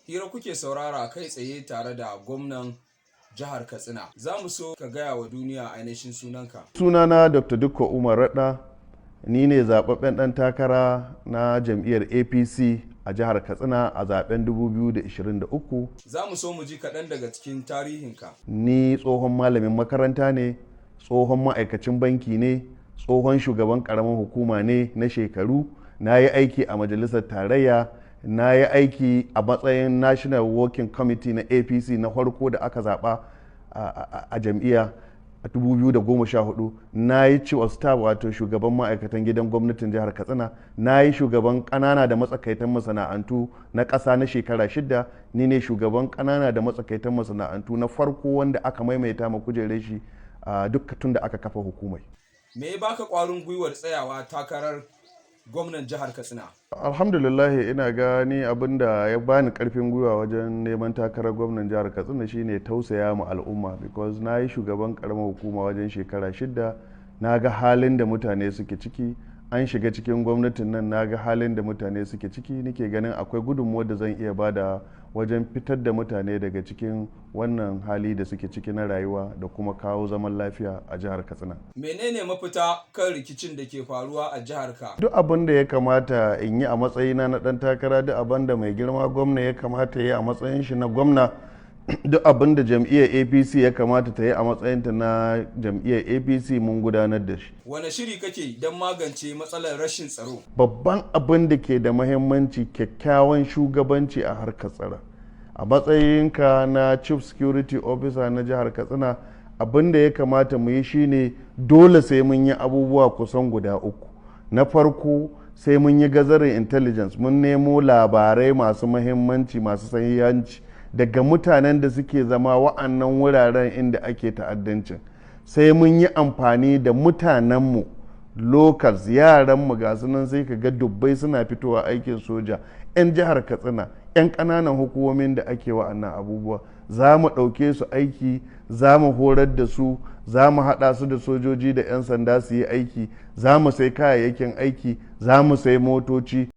Hira kuke saurara kai tsaye tare da gwamnan jihar Katsina. Za mu so ka gaya wa duniya ainihin sunanka. Sunana Dr. Dikko Umar Radda, ni ne zababben dan takara na jam'iyyar APC a jihar Katsina a zaben 2023. Za mu so mu ji kaɗan daga cikin tarihinka. Ni tsohon malamin makaranta ne, tsohon ma'aikacin banki ne, tsohon shugaban ƙaramin hukuma ne na shekaru. Na yi aiki a majalisar tarayya, na yi aiki a matsayin National Working Committee na APC na farko da aka zaɓa a jam'iyya a 2014. Na yi chief of staff, wato shugaban ma'aikatan gidan gwamnatin jihar Katsina. Na yi shugaban ƙanana da matsakaitan masana'antu na ƙasa na shekara 6. Ni ne shugaban ƙanana da matsakaitan masana'antu na farko wanda aka maimaita ma kujerar shi duk tun da aka kafa hukumai. Me ya baka ƙwarin gwiwar tsayawa takarar gwamnan jihar Katsina? Alhamdulillah, ina gani abin da ya bani karfin gwiwa wajen neman takarar gwamnan jihar Katsina shine tausaya ma al'umma, because na yi shugaban karamar hukuma wajen shekara 6, na ga halin da mutane suke ciki. An shiga cikin gwamnatin nan, na ga halin da mutane suke ciki. Nike ganin akwai gudunmuwar da zan iya bada wajen fitar da mutane daga cikin wannan hali da suke ciki na rayuwa da kuma kawo zaman lafiya a jihar Katsina. Menene mafita kan rikicin da ke faruwa a jihar ka? Duk abin da ya kamata in yi a matsayina na dan takara, duk abin da mai girma gwamna ya kamata ya yi a matsayin shi na gwamna, duk abin da jam'iyyar APC ya kamata ta yi a matsayinta na jam'iyyar APC, mun gudanar da shi. Wane shiri kake don magance matsalar rashin tsaro? Babban abin da ke da mahimmanci, kyakkyawan shugabanci a harkar tsaro. A matsayinka na chief security officer na jihar Katsina, abin da ya kamata mu yi shine dole sai mun yi abubuwa kusan guda uku. Na farko, sai mun yi gathering intelligence, mun nemo labarai masu mahimmanci, masu sahihanci daga mutanen da suke zama wa'annan wuraren inda ake ta'addancin. Sai mun yi amfani da mutanenmu locals, yaranmu, ga nan sai ka ga dubbai suna fitowa aikin soja, 'yan jihar Katsina, 'yan ƙananan hukumomin da ake wa'annan abubuwa. Za mu ɗauke su aiki, za mu horar da su, za mu haɗa su da sojoji da 'yan sanda su yi aiki, za mu sai kayayyakin aiki, za mu sai motoci.